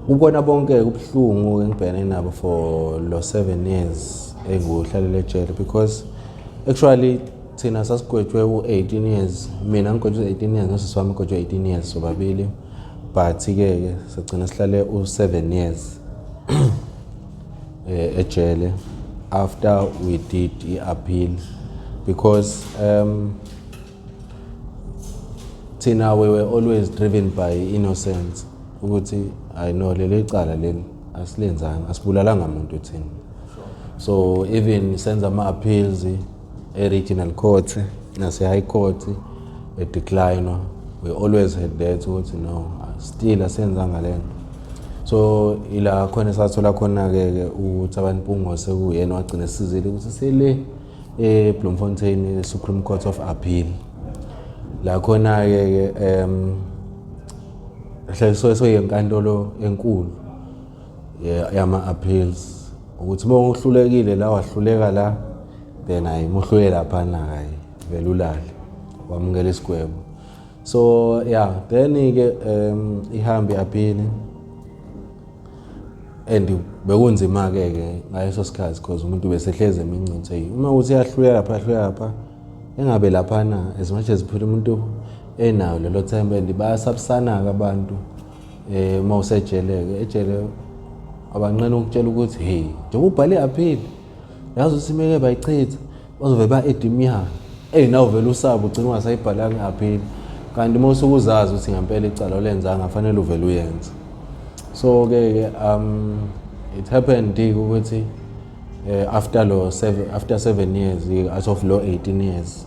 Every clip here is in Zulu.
Kubona bonke ubuhlungu engibhekene nabo for lo 7 years enguhlalele ejele, because actually thina sasigwetshwe u-18 years. Mina ngigwetshwe 18 years, nosisi wami ugwetshwe 18 years, sobabili, but-ke ke sagcina sihlale u-7 years ejele after we did i-appeal, because thina we were always driven by innocence, ukuthi I know leli cala leli asilenzanga, asibulalanga muntu thina. So even senza ama-appeals e-regional court nase-high court, e-decline. We always had that ukuthi no, still asenzanga lento. So ila khona sathola khona-ke ke ukuthi abantu Mpungose kuyena wagcina esizile ukuthi sele eBloemfontein Supreme Court of Appeal. La khona-ke ke hlale soyinkantolo enkulu yama-appeals, ukuthi uma uhlulekile la, wahluleka la, then hayi, muhlule laphana, hayi, vele ulale wamukela isigwebo. So yeah, then-ke ihambe i-appeal and bekunzima-ke ke ngaleso sikhathi because umuntu besehlezi emincinci, hey, uma kuthi iyahluleka lapha, yahluleka lapha, engabe laphana, as much as phela umuntu enayo lelo themba, and bayasabisana-ke abantu uma usejele-ke ejele, abanqena ukutshela ukuthi, hey, njengoba ubhale i-appeal, yazi ukuthi meke bayichitha bazove ba-add iminyaka. Eyi, nawe vele usaba, ugcina ungasayibhalanga i-appeal, kanti uma usuke uzazi ukuthi ngempela icala olenzanga, fanele uvele uyenze. So ke it happened ukuthi after 7 years out of lo 18 years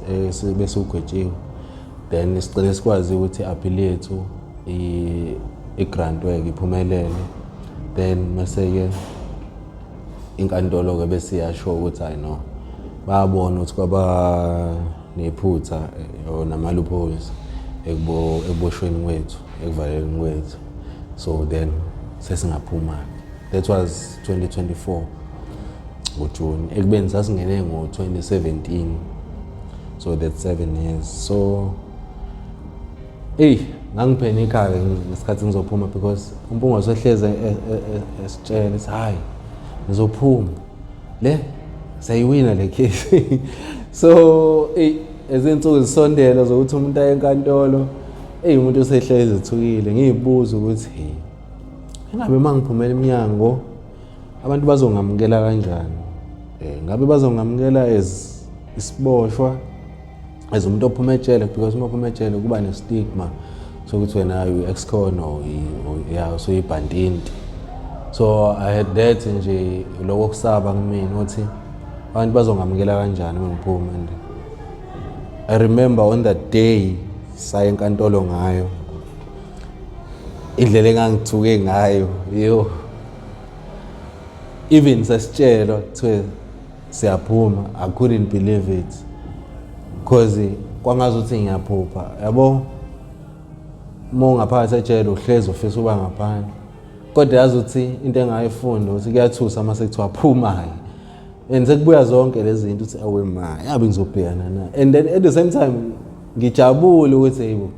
bese ugwetshiwe, then sigcine sikwazi ukuthi appeal yethu i-grantweke, iphumelele. Then mase ke inkantolo ke bese iyasho ukuthi hayi no, bayabona ukuthi kwaba nephutha or nama-loopholes ekuboshweni kwethu, ekuvalelweni kwethu, so then sesingaphuma. That was 2024 ngoJune, ekubeni sasingene ngo-2017, so that's 7 years. So eyi, ngangiphenikha-ke ngesikhathi ngizophuma because uMpungose wehleze esitshela ethi, "Hhayi, ngizophuma le, siyayiwina le case." So eyi, ezinsuku zisondela zokuthi umuntu aye enkantolo, eyi, umuntu usehlezi ethukile. Ngiyibuza ukuthi, hey, engabe uma ngiphumela eminyango abantu bazongamukela kanjani? Ngabe bazongamukela as isiboshwa, as umuntu ophuma ejele? Because uma uphuma ejele kuba ne-stigma sokuthi wena uyi-ex-con or yeah, usuyibhantinti. So I had that nje lokho kusaba kumina ukuthi abantu bazongamukela kanjani uma ngiphuma. And I remember on that day saya enkantolo ngayo, indlela engangithuke ngayo yo, even sasitshelwa kuthiwe siyaphuma, I couldn't believe it because kwangazuthi ngiyaphupha, yabo. Uma ungaphakathi ejele uhlezi ufisa uba ngaphandle, kodwa yazi ukuthi into engayifunda ukuthi kuyathusa uma sekuthiwa phuma-ke and sekubuya zonke lezi zinto, ukuthi awe ma, yabe ngizobhekana na? And then at the same time ngijabule ukuthi yebo,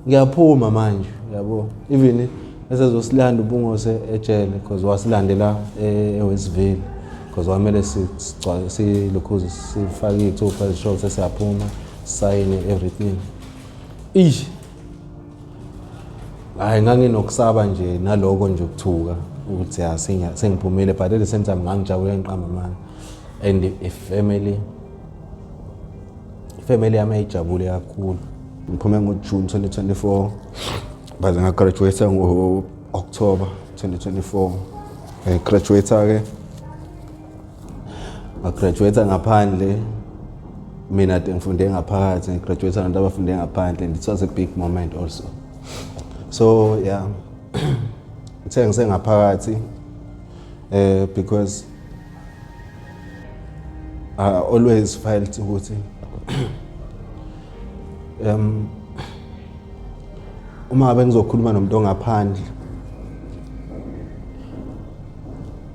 ngiyaphuma manje, yabo. Even esezosilanda uMpungose ejele, because wasilandela eWestville, because wamele silokhuze sifake iy'thupha ezisho ukuthi siyaphuma, sisayine everything. Ish, hayi, nganginokusaba nje naloko nje ukuthuka ukuthi ya, sengiphumile, but at the same time ngangijabule, ngiqamba amanga. And ifamily yami ayijabule kakhulu. Ngiphume ngo-June 2024, baze ngagraduate ngo-October 2024. Graduate-ke, ngagraduate ngaphandle. Mina ade ngifunde ngaphakathi, ngigraduate nabantu abafunde ngaphandle, and it was a big moment also. So yeah, ngithe ngisengaphakathi because I always felt ukuthi uma ngabe ngizokhuluma nomuntu ongaphandle,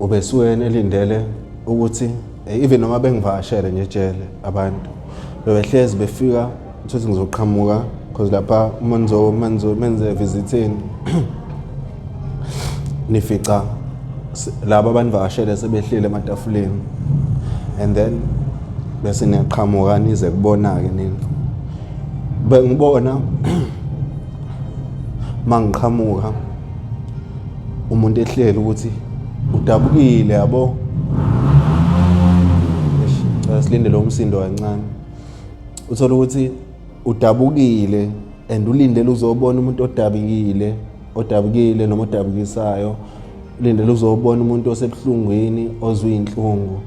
ubesuke elindele ukuthi even noma bengivakashele nje ejele, abantu bebehlezi befika ukuthi ngizoqhamuka, because lapha uma nizo menze visiting Nifica laba abanivakashele sebehleli ematafuleni and then bese niyaqhamuka nize kubona-ke nina. Bengibona mangiqhamuka umuntu ehleli ukuthi udabukile yabo. Eish, cela silinde lo msindo kancane. Uthola ukuthi udabukile and ulindele uzobona umuntu odabukile, odabukile noma odabukisayo, ulindele uzobona umuntu osebuhlungwini ozwa iy'nhlungu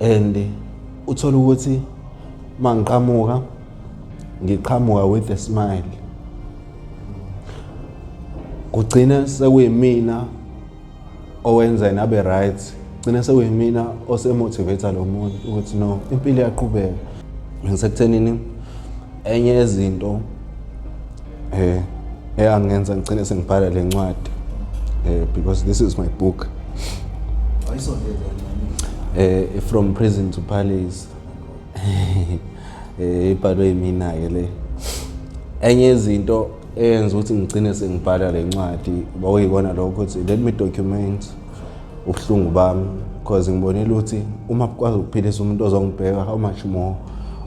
and uthola ukuthi mangiqhamuka ngiqhamuka with a smile, kugcine sekuyimina owenza yena abe right, gcine sekuyimina ose-motivate lo muntu ukuthi no, impilo iyaqhubeka. Ngisekuthenini enye yezinto eyangenza ngigcine sengibhala le ncwadi, because this is my book, From Prison to Palace, ibhalwe yimina ke le. Enye yezinto eyenza ukuthi ngigcine sengibhala le ncwadi kwakuyikona lokho ukuthi let me document ubuhlungu bami, because ngibonile ukuthi uma kukwazi ukuphilisa umuntu ozongibheka, how much more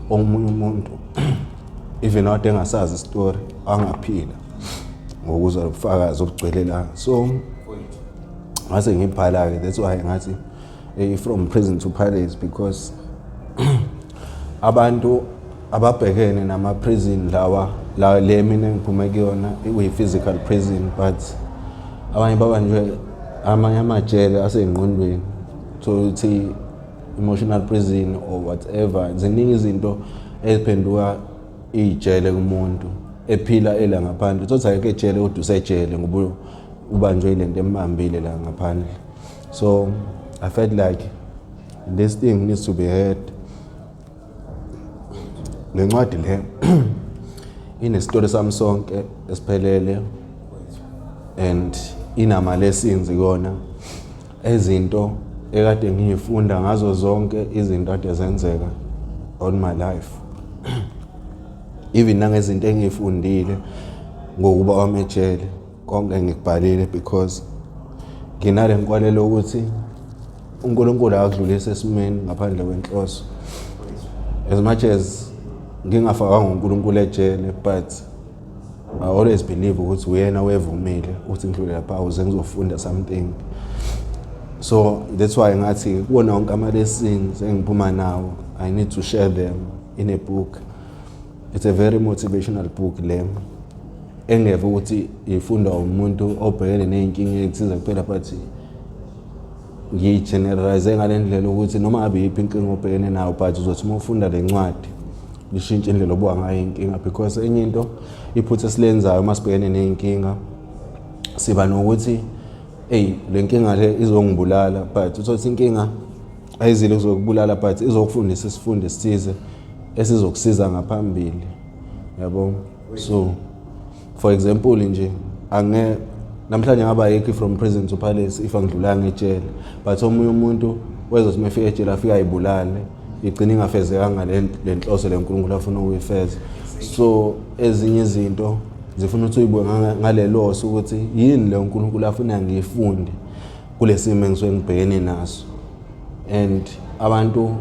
omunye umuntu even kade engasazi isitori angaphila ngokuzwa ubufakazi obugcwele la. So ngase ngibhala-ke, that's why ngathi From Prison to Palace, because abantu ababhekene nama-prison lawa la, le mina engiphume kuyona ikuyi-physical prison, but abanye babanjwe amanye amajele asey'ngqondweni, ukuthi emotional prison or whatever. Ziningi izinto eziphenduka iy'jele kumuntu ephila ela ngaphandle. Uthi ayekho ejele kodwa usejele ngoba ubanjwe ilento embambile la ngaphandle. So I felt like this thing needs to be heard. Le ncwadi le inesitori sami sonke esiphelele and inama lessons kona, ezinto ekade ngiyifunda ngazo zonke izinto ade zenzeka on my life, even nangezinto engiyifundile ngokuba wami ejele. Konke ngikubhalile because nginale nkolelo ukuthi uNkulunkulu akudlulise esimeni ngaphandle kwenhloso. As much as ngingafakanga uNkulunkulu ejele, but I always believe ukuthi uyena wevumile ukuthi ngidlule lapha ukuze ngizofunda something. So that's why ngathi kuwona wonke ama-lessons engiphuma nawo, I need to share them in a book. It's a very motivational book le, engeve ukuthi ifundwa umuntu obhekene ney'nkinga ey'thize kuphela, but ngiyi-generalize ngale ndlela ukuthi noma ngabe yiphi inkinga obhekene nayo, but uzothi uma ufunda le ncwadi lishintshe indlela obuka ngayo inkinga, because enye into, iphutha esilenzayo uma sibhekene ney'nkinga, siba nokuthi eyi, le nkinga le izongibulala, but uthole inkinga ayizile kuzokubulala, but izokufundisa isifundo esithize esizokusiza ngaphambili, yabo. So for example nje, ange namhlanje ngaba yikho From Prison to Palace if angidlulanga ejele, but omunye umuntu wezothi uma efika ejele afike ayibulale, igcina ingafezekanga le nhloso le uNkulunkulu afuna ukuyifeza. So ezinye izinto zifuna ukuthi uyibuke ngaleloso ukuthi yini le uNkulunkulu afuna ngiyifunde kulesimo engisuke ngibhekene naso. And abantu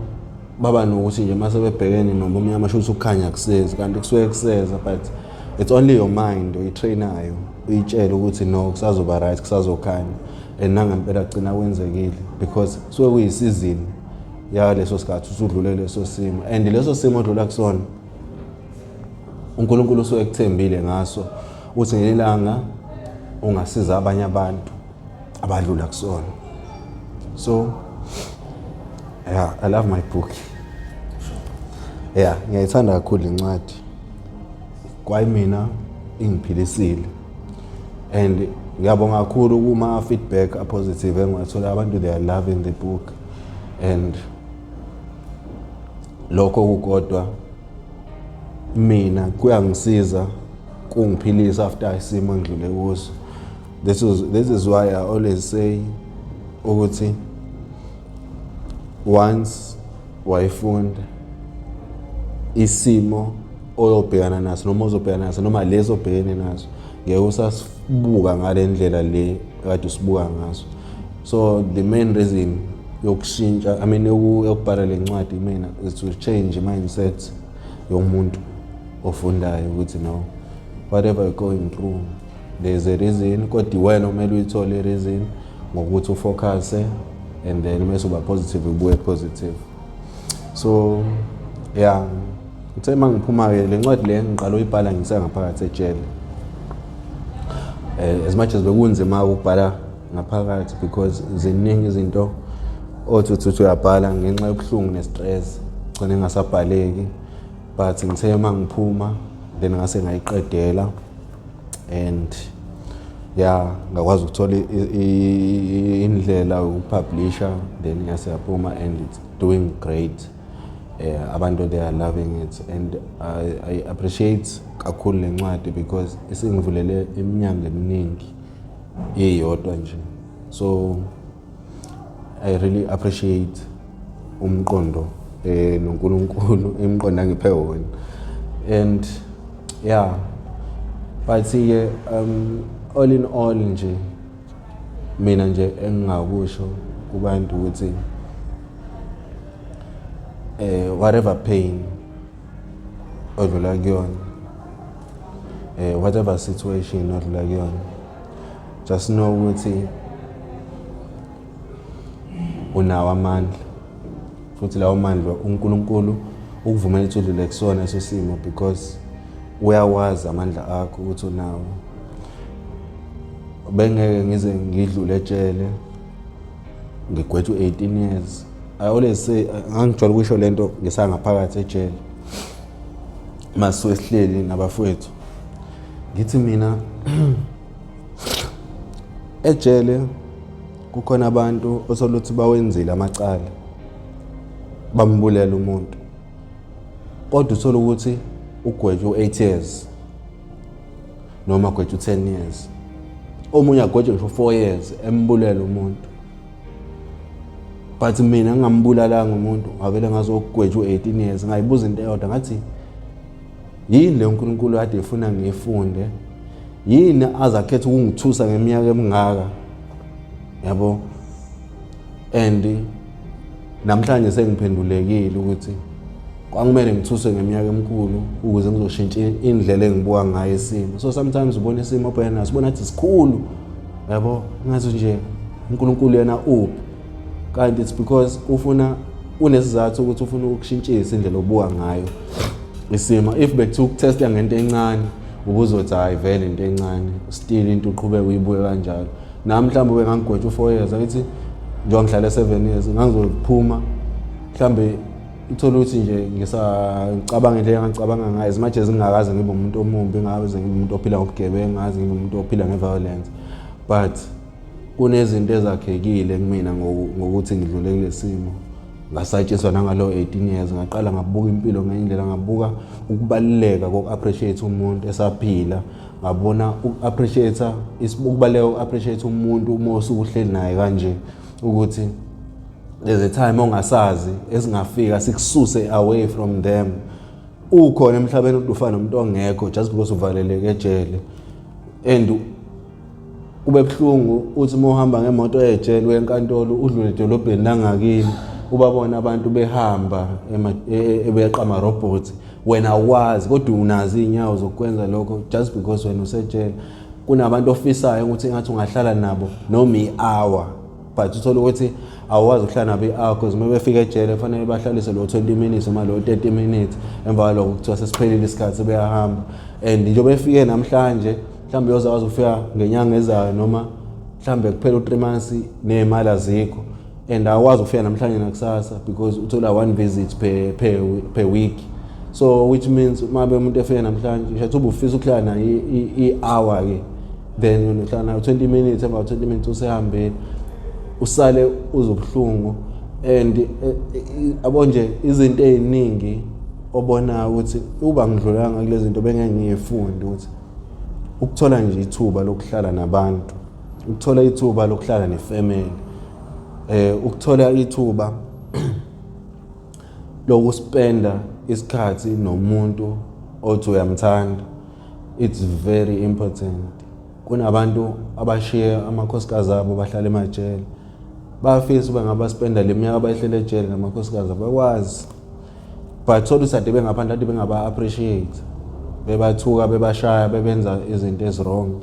baba nokuthi nje mase bebhekene nobumnyama sho ukuthi ukukhanya kusezi, kanti kusuke kuseza, but it's only your mind oyi-trainayo, uyitshele ukuthi no, kusazoba right, kusazokhanya, and nangempela kugcina kwenzekile, because kusuke kuyisizini yaleso sikhathi usudlule leso simo, and leso simo odlula kusona uNkulunkulu usuke ekuthembile ngaso uthi ngelilanga ungasiza abanye abantu abadlula kusona. So yeah, I love my book. Yeah, ngiyayithanda kakhulu incwadi kwayimina, ingiphilisile, and ngiyabonga kakhulu kuma feedback a-positive engiwathola. Abantu, they are loving the book, and lokho kukodwa mina kuyangisiza, kungiphilisa after isimo engidlule kuso. This is why I always say ukuthi once wayifunda, isimo oyobhekana naso noma ozobhekana naso noma leso obhekene naso ngeke usasibuka ngale ndlela le. ekade usibuka ngaso. So the main reason yokushintsha, I mean, yokubhala le ncwadi mina is to change mindset yomuntu ofundayo ukuthi no, whatever you're going through, there's a reason, kodwa wena kumele uyithole i-reason ngokuthi ufocuse and then mase uba positive, ubuye positive. So yeah, ngithe uma ngiphuma-ke, le ncwadi le ngiqala uyibhala ngisengaphakathi ejele. As much as bekunzima ukubhala ngaphakathi because ziningi izinto othi uthi uyabhala, ngenxa yobuhlungu ne-stress gcine ngasabhaleki, but ngithe uma ngiphuma then ngase ngayiqedela and yeah, ngakwazi ukuthola indlela yokupublisha, then ngase yaphuma and it's doing great. Abantu, they are loving it and I appreciate kakhulu le ncwadi because isingivulele iminyango eminingi iyodwa nje. So I really appreciate umqondo noNkulunkulu, imiqondo angiphe wona. And yeah, but ke all in all nje, mina nje engingakusho kubantu ukuthi whatever pain odlula kuyona, whatever situation odlula kuyona, just know ukuthi unawo amandla, futhi lawo mandla uNkulunkulu ukuvumela ukuthi udlule kusona leso simo because uyawazi amandla akho ukuthi unawo. Bengeke ngize ngidlule ejele ngigwetshwe 18 years. I always say, ngangijwayele ukusho lento ngisangaphakathi ejele, masuke sihleli nabafowethu, ngithi mina ejele kukhona abantu othola ukuthi bawenzile amacala, bambulela umuntu, kodwa uthola ukuthi ugwetshwe u-8 years noma agwetshwe u-10 years, omunye agwetshwe ngisho 4 years embulela umuntu. But mina ngingambulalanga umuntu, ngavele ngazogwetshwa u-18 years. Ngayibuza into eyodwa, ngathi yini le uNkulunkulu kade efuna ngiyifunde? Yini aze akhetha ukungithusa ngeminyaka emingaka, yabo? And namhlanje sengiphendulekile ukuthi kwakumele ngithuswe ngeminyaka emikhulu ukuze ngizoshintsha indlela engibuka ngayo isimo. So sometimes ubona isimo obhekene naso, ubona ngathi sikhulu, yabo, ngathi nje uNkulunkulu yena uphi, kanti it's because ufuna, unesizathu ukuthi ufuna ukushintshisa indlela obuka ngayo isimo. If bekuthiwa ukutesta ngento encane, ubuzothi hayi vele into encane, still into uqhubeke uyibuke kanjalo. Nami mhlawumbe ube ngangigwetshwa u-4 years, angithi njengoba ngihlale 7 years, ngangizophuma mhlawumbe uthole ukuthi nje ngisacabanga indlela engangicabanga ngayo, as much as ngingakaze ngibe umuntu omumbi, ngingakaze ngibe umuntu ophila ngobugebengu, ngaze ngibe umuntu ophila nge-violence, but kunezinto ezakhekile kumina ngokuthi ngidlule kule simo, ngasatshiswa nangalo 18 years. Ngaqala ngabuka impilo ngenye indlela, ngabuka ukubaluleka koku-appreciate umuntu esaphila, ngabona uku-appreciate, ukubaluleka koku-appreciate umuntu uma usuke uhleli naye kanje, ukuthi there's a time ongasazi esingafika sikususe away from them. Ukhona emhlabeni ukuthi ufana nomuntu ongekho just because uvaleleke ejele, and kube buhlungu uthi uma uhamba ngemoto ejele uye enkantolo, udlule edolobheni langakini, ubabona abantu behamba beqa amarobhothi, wena awukwazi, kodwa unazo iy'nyawo zokwenza lokho just because wena usejele. Kunabantu ofisayo ukuthi engathi ungahlala nabo noma i-hour, but uthole ukuthi awukwazi ukuhlala nabo i-hour because uma befika ejele kufanele bahlalise lo 20 minutes noma lo 30 minutes, emva kwaloko kuthiwa sesiphelile isikhathi, sebeyahamba. And njengoba efike namhlanje, mhlawumbe uyozakwazi ukufika ngenyanga ezayo noma mhlawumbe kuphela u-3 months, ney'mali azikho and awukwazi ukufika namhlanje nakusasa because uthola one visit per week. So which means uma be umuntu efike namhlanje, ngisho uba ufisa ukuhlala naye i-hour ke, then uhlala nayo 20 minutes, emva 20 minutes usehambile, usale uzobuhlungu. And abo nje izinto ey'ningi obona ukuthi uba ngidlulanga kulezi zinto bengeke ngiyifunde, ukuthi ukuthola nje ithuba lokuhlala nabantu, ukuthola ithuba lokuhlala nefamily, ukuthola ithuba lokuspenda isikhathi nomuntu othi uyamthanda, it's very important. Kunabantu abashiye amakhosikazi abo bahlala emajele, bayafisa uba ngabaspenda le minyaka abayihlele ejele namakhosikazi, abakwazi, but thola ukuthi ade bengaphandle ade bengaba-appreciate, bebathuka, bebashaya, bebenza izinto ezi-wrong,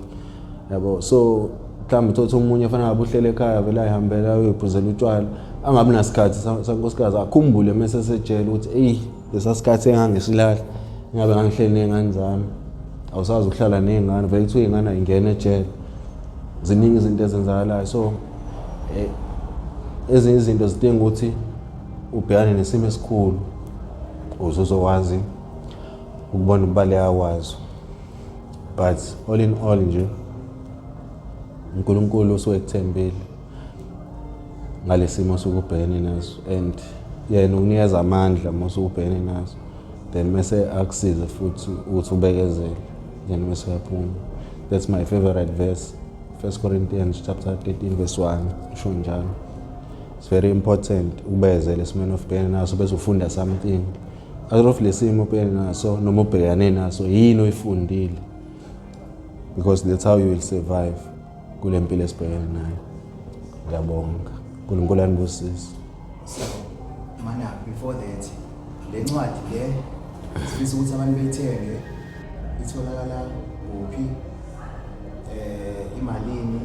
yabo. So mhlawumbe uthole ukuthi omunye fanele ngabe uhlele ekhaya vele ayihambela uyoyiphuzela utshwala, angabi nasikhathi sankosikazi, akhumbule mese esejele ukuthi eyi, lesa sikhathi engangisilahla ingabe ngangihleli ney'ngane zami. Awusazi ukuhlala ney'ngane vele, kuthiwa iy'ngane ayingene ejele. Ziningi izinto ezenzakalayo, so ezinye izinto zidinga ukuthi ubhekane nesimo esikhulu ukuze uzokwazi ukubona ukubaleka kwazo. But all in all nje, uNkulunkulu usuke ekuthembile ngalesimo osuke ubhekene naso, and yena ukunikeza amandla uma usuke ubhekene naso, then mese akusize futhi ukuthi ubekezele, then mese uyaphuma. That's my favorite verse, First Corinthians chapter 13 verse 1, usho njalo. It's very important ukubekezela esimweni obhekene naso, bese ufunda something out of lesimo obhekene naso noma ubhekane naso. Yini oyifundile? Because that's how you will survive kule mpilo esibhekene nayo. Ngiyabonga, uNkulunkulu anibusise. So mana, before that, le ncwadi le sifisa ukuthi abantu beyithenge, itholakala kuphi, imalini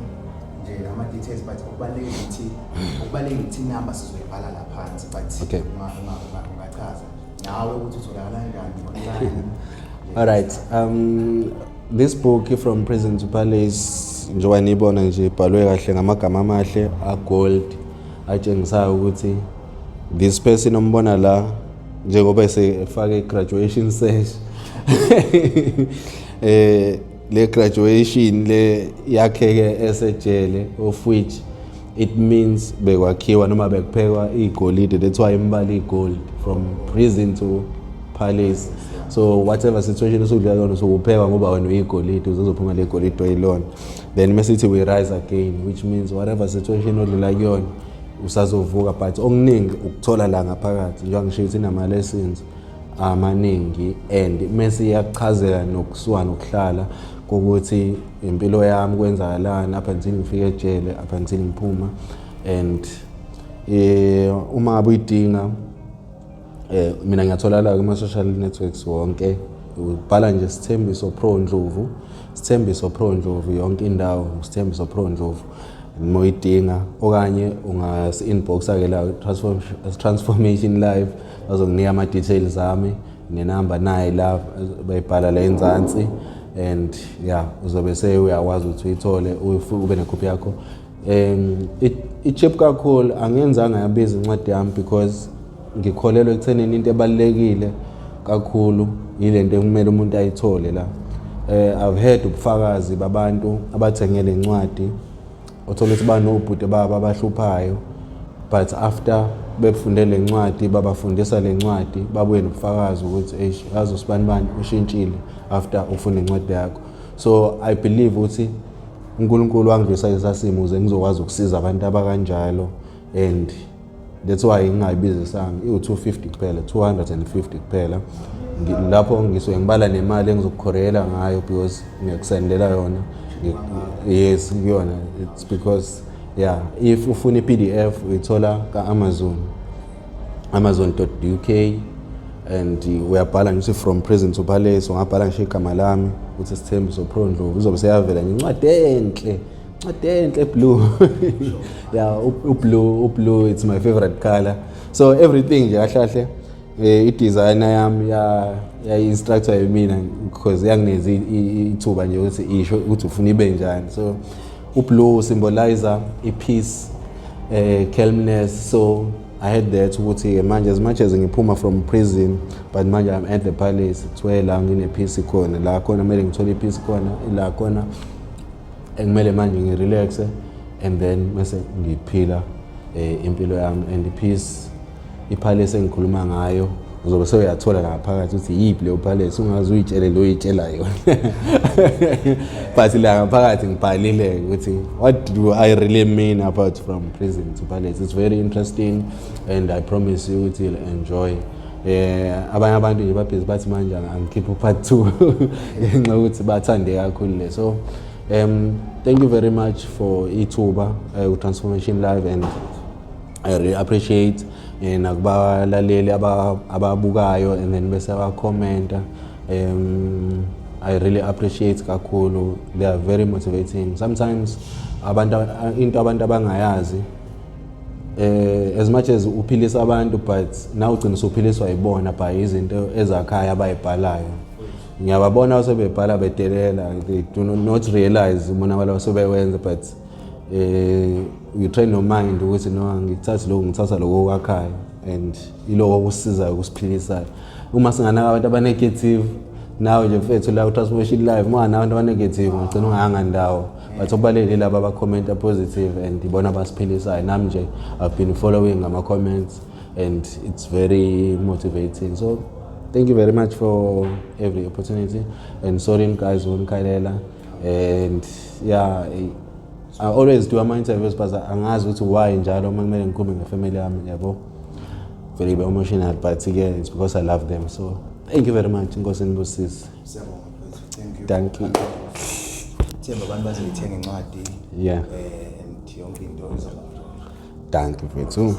nje, ama details? But okubalulekile ukuthi inamba sizoyibhala la phansi, but ungachaza nawe ukuthi utholakala kanjani online. All right. This book, From Prison to Palace, njengoba niyibona nje, ibhalwe kahle ngamagama amahle a-gold atshengisayo ukuthi this person ombona la njengoba esefake graduation sash, le graduation le yakheke esejele, of which it means bekwakhiwa noma bekuphekwa igolide. That's why imbala igold, from prison to palace. So whatever situation osudlula kuyona, usukuphekwa ngoba wena uyigolide, uzozophuma le golide oyilona. Then mesithi "we rise again", which means whatever situation odlula kuyona, usazovuka. But okuningi ukuthola la ngaphakathi, njengoba ngisho ukuthi inama-lessons amaningi, and mese iyakuchazela nokusuka nokuhlala kokuthi impilo yami kwenzakalani up until ngifike ejele, up until ngiphuma. And uma ngabe uyidinga, mina ngiyatholakala kuma-social networks wonke. Ubhala nje Sithembiso Pro Ndlovu, Sithembiso Pro Ndlovu, yonke indawo Sithembiso Pro Ndlovu uma uyidinga, okanye ungasi-inboxa-ke la Transformation Live, bazokunika ama-details ami nenamba naye la bayibhala la enzansi. And yeah, uzobe sewuyakwazi ukuthi uyithole, ube nekhophi yakho. I-cheap kakhulu, angiyenzanga yabiza incwadi yami because ngikholelwa ekuthenini into ebalulekile kakhulu yilento ekumele umuntu ayithole la. I've heard ubufakazi babantu abathenge le ncwadi, othola ukuthi banobhuti babo abahluphayo, but after befunde le ncwadi, babafundisa le ncwadi, babuye nobufakazi ukuthi eish, yazi usibani bani ushintshile after ufunda incwadi yakho. So I believe ukuthi uNkulunkulu wangidlulisa lesa simo ukuze ngizokwazi ukusiza abantu abakanjalo, and that's why ngingayibizisanga, iwu-250 kuphela, 250 kuphela. Lapho ngisuke ngibala nemali engizokukhoreyela ngayo because ngiyakusendela yona. Yes, kuyona. It's because, yeah, if ufuna i-PDF, uyithola ka-Amazon, amazon.uk, and uyabhala nje ukuthi "From Prison to Palace". Ungabhala ngisho igama lami ukuthi Sithembiso Pro Ndlovu, izobe seyavela nje incwadi enhle, incwadi enhle blue. Yeah, ublue, it's my favorite color. So everything nje kahle kahle, i-designer yami ya yayi-instructor yimina because yangineza ithuba nje ukuthi isho ukuthi ufuna ibe njani. So ublue symbolizer i-peace, calmness. So I had that ukuthi manje, as much as ngiphuma from prison, but manje I'm at the palace. Kuthiwe la ngine-peace khona, la khona kumele ngithole i-peace khona, la khona ekumele manje ngirelaxe and then mase ngiphila impilo yami. And i-peace, ipalace engikhuluma ngayo, uzobe sewuyathola la ngaphakathi ukuthi yiphi leyo palace, ungaze uyitshele lo uyitshela yona. But la ngaphakathi ngibhalile ukuthi what do I really mean about From Prison to Palace. It's very interesting and I promise you ukuthi you'll enjoy. Abanye abantu nje babhizi bathi manje angikhiphe part 2 ngenxa yokuthi bathande kakhulu le. So Thank you very much for ithuba ku-Transformation Live, and I really appreciate nakubalaleli ababukayo and then bese abakhomenta. I really appreciate kakhulu. They are very motivating. Sometimes abantu, into abantu abangayazi, as much as uphilisa abantu, but nawe ugcina usuphiliswa yibona by izinto ezakhaya abayibhalayo. Ngiyababona sebebhala bedelela. They do not realize umonakalo asebewenza, but you train your mind ukuthi no, ngithathe lokhu, ngithatha lokho okwakhayo, and iloko okusizayo, okusiphilisayo. Uma singanaka abantu aba-negative, nawe nje mfethu la ku-Transformation Live, uma unganaka abantu aba-negative ungagcina ungayanga ndawo, but okubalulekile laba abakhomenta positive and ibona abasiphilisayo. Nami nje I've been following ama-comments and it's very motivating. So thank you very much for every opportunity, and sorry guys ukunikhalela. And yeah, I always do ama-interviews, but angazi ukuthi why njalo uma kumele ngikhulume ngefamily yami, yabo, very emotional, but-ke it's because I love them. So thank you very much. Inkosi nibusise. Siyabonga mfethu, thank you. Thank you. Themba abantu bazoyithenga incwadi. Yeah. And yonke into izoba Thank you mfethu.